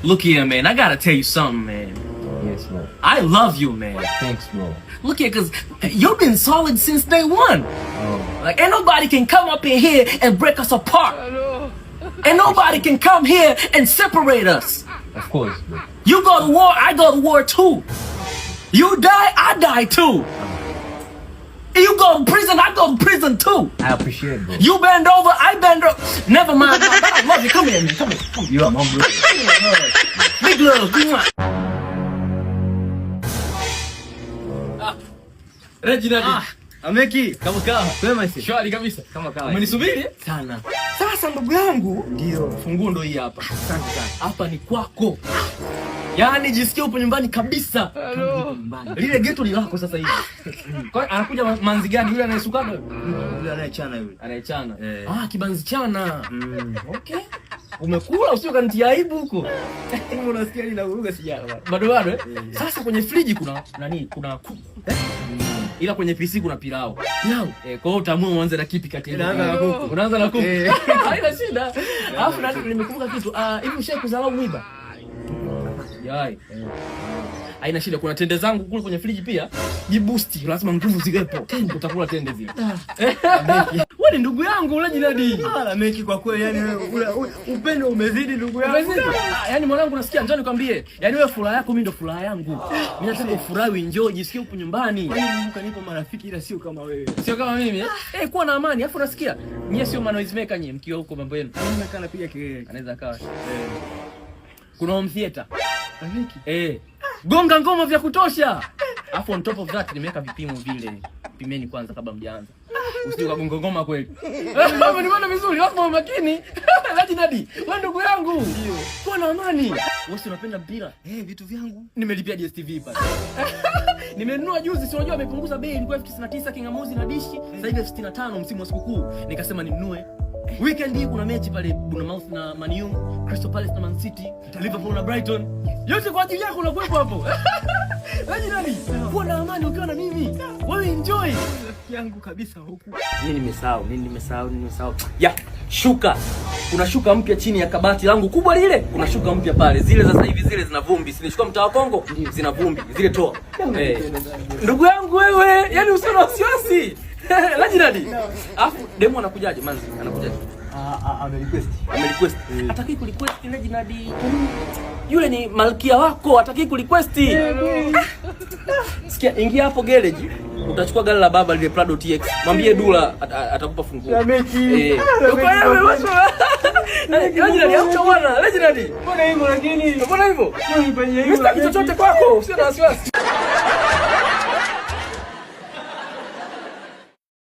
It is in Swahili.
Look here, man. I gotta tell you something, man. Yes, bro. I love you, man. Thanks, bro. Look here, 'cause you've been solid since day one. Oh. Like, ain't nobody can come up in here and break us apart. Ain't nobody can come here and separate us. Of course, bro. You go to war, I go to war too. You die, I die too. You go to prison, I go to prison too. I appreciate, bro. You bend over, I bend over. Never mind, but I love you. Come here, man. Come here. Come here. You are my bro. Big love. Mwah. Ah. Reginald. Ah. Ameki, Kama kawa. Kwema si? Shwari kabisa. Kama kawa. Umenisubiri? Sana. Sasa ndugu yangu, Ndio. Funguo ndo hii hapa. Asante sana. Hapa ni kwako. Yaani jisikie upo nyumbani kabisa. Nyumbani. Lile geto ni lako sasa hivi. Kwa hiyo anakuja manzi gani yule anayesukaga? Yule anayechana yule. Anayechana. Eh. Ah, kibanzi chana. Okay. Umekula usio kanitia aibu huko. Kama unasikia nina uruga sijala bwana. Bado bado eh? Eh. Sasa kwenye friji kuna nani? Kuna kuku. Eh? Ila kwenye PC kuna pilau. Pilau. Eh, kwa hiyo utaamua uanze na kipi kati ya hizo. Unaanza na kuku. Unaanza na kuku. Eh. Haina shida. Alafu na nimekumbuka kitu. Ah, hivi ushawahi kudharau mwiba? Yai. Haina shida, kuna tende zangu kule kwenye friji pia. Jiboost, lazima nguvu ziwepo. Utakula tende zile. Wewe ni ndugu yangu Reginald. Ah, Lameki kwa kweli yani wewe upendo umezidi ndugu yangu. Umezidi? Ah, yani mwanangu nasikia, njoo nikwambie. Yaani wewe furaha yako mimi ndo furaha yangu. Mimi nataka ufurahi, uenjoy, jisikie upo nyumbani. Kwani Mungu kanipa marafiki ila sio kama wewe. Sio kama mimi eh? Eh, kuwa na amani. Alafu nasikia nyie sio ma noise maker nyie mkiwa huko mambo yenu. Anaweza kana piga kelele. Anaweza akawa. Eh. Kuna home theater. Lameki. Eh. Gonga ngoma vya kutosha. Alafu on top of that nimeweka vipimo vile. Pimeni kwanza kabla mjaanza. Usije ukagonga ngoma kweli. Umeniona vizuri, wako makini. Reginald, wewe ndugu yangu. Ndio. Kuwa na amani. Wewe si unapenda mpira? Eh, vitu vyangu. Nimelipia DStv pale. Nimenunua juzi, si unajua amepunguza bei, ilikuwa 99,000 kingamuzi na dishi, sasa hivi 65,000 msimu wa sikukuu. Nikasema ninunue. Weekend hii kuna mechi pale Bournemouth na Man U, Crystal Palace na Man City, Liverpool na Brighton. Yote kwa ajili yako unakuwepo hapo. Reginald, kuwa na amani ukiwa na mimi. Wewe enjoy. Rafiki yangu kabisa huku. Nini nimesahau? Nini nimesahau? Nini nimesahau? Ya, shuka. Kuna shuka mpya chini ya kabati langu kubwa lile. Kuna shuka mpya pale. Zile sasa hivi zile zina vumbi. Si nilishukua mtaa wa Kongo? Zina vumbi. Zile toa. Eh. Ndugu yangu wewe, yani usio na wasiwasi. Reginald. Alafu demo anakujaje? Manzi anakujaje? Ah, ah, ame request. Ame request. Hataki ku request Reginald. Yule ni malkia wako, hataki ku request. Sikia, ingia hapo garage. Utachukua gari la baba lile Prado TX. Mwambie Dula atakupa funguo. Lameki. Eh. Ah, Uko wewe wewe. Reginald, acha bwana. Reginald. Mbona hivyo lakini? Mbona hivyo? Mbona nifanyie hivyo? Mimi sitaki chochote kwako, usio na wasiwasi.